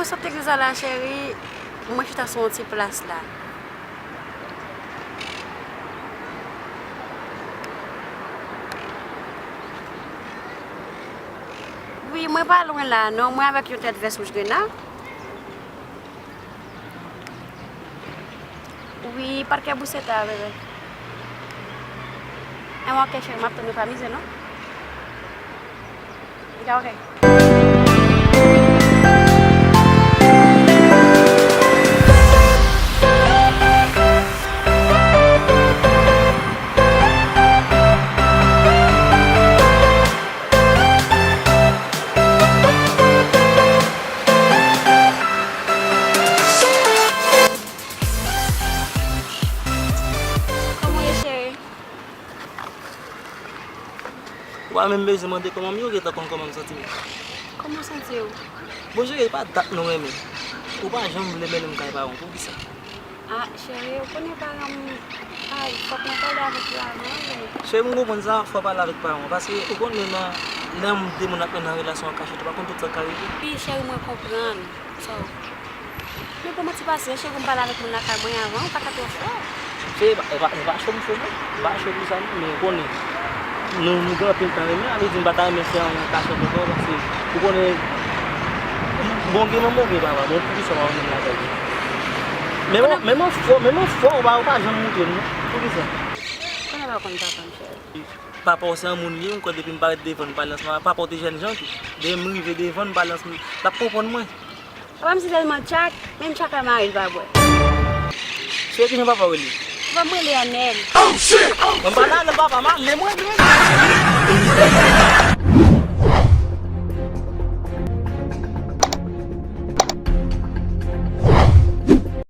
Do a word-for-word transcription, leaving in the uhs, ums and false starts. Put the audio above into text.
Mwen sot legliz la la, cheri, mwen chita sou yon ti plas la. Wi, mwen pa lwen la, non, mwen avèk yon tèt vès wouj grena. Wi, pa t kè bouse ta, bebe. Enben, ok, cheri, m ap tann ou, pa mize, non? Ok, ok. Kòman w ye, cheri? Ou pa menm bezwen mande kòman m ye, ou gentan konn kòman m santi m. Kòman w santi w? Bon, cheri, e pa dat nou renmen. Ou pa janm vle mennen m kay paran w, poukisa? Ah, cheri, ou konnen paran m, ay, fòk mwen pale avèk yo avan, wi. Cheri, m konprann sa, fò w pale avèk paran w, paske ou konnen nan, lè m, de moun ap nan relasyon an kachèt, ou pa konn tout sa k ka rive. Wi, cheri, mwen konprann. So, men pou manti pase, cheri, m pale avèk moun lakay mwen avan, ou pa ka twò fò. Cheri, e pa, e pa, e pa cho m cho non, e pa cho pou sa non, men ou konnen, nou, nou gen anpil tan renmen, sa vle di m pa ta renmen fè anyen an kachèt ankò, paske ou konnen, bon gen manman, bon gen papa, bon, poukisa w pa renmen lakay li? Men m, men m fò, men m fò, ou pa, ou pa janm moutre m non, poukisa? Konnen pa konn papa m, cheri. Papa w se yon moun li ye, m kwè depi m parèt devan l, m pale ansanm avè l, papa w te jènjan tou. Depi m rive devan l, m pale ansanm, l ap konprann mwen. Papa m se tèlman tchak, menm tchak la mare l pa bwè. Se kijan papa w rele? Papa m rele Anèl. Mwen pa nan papa m ale mwen menm.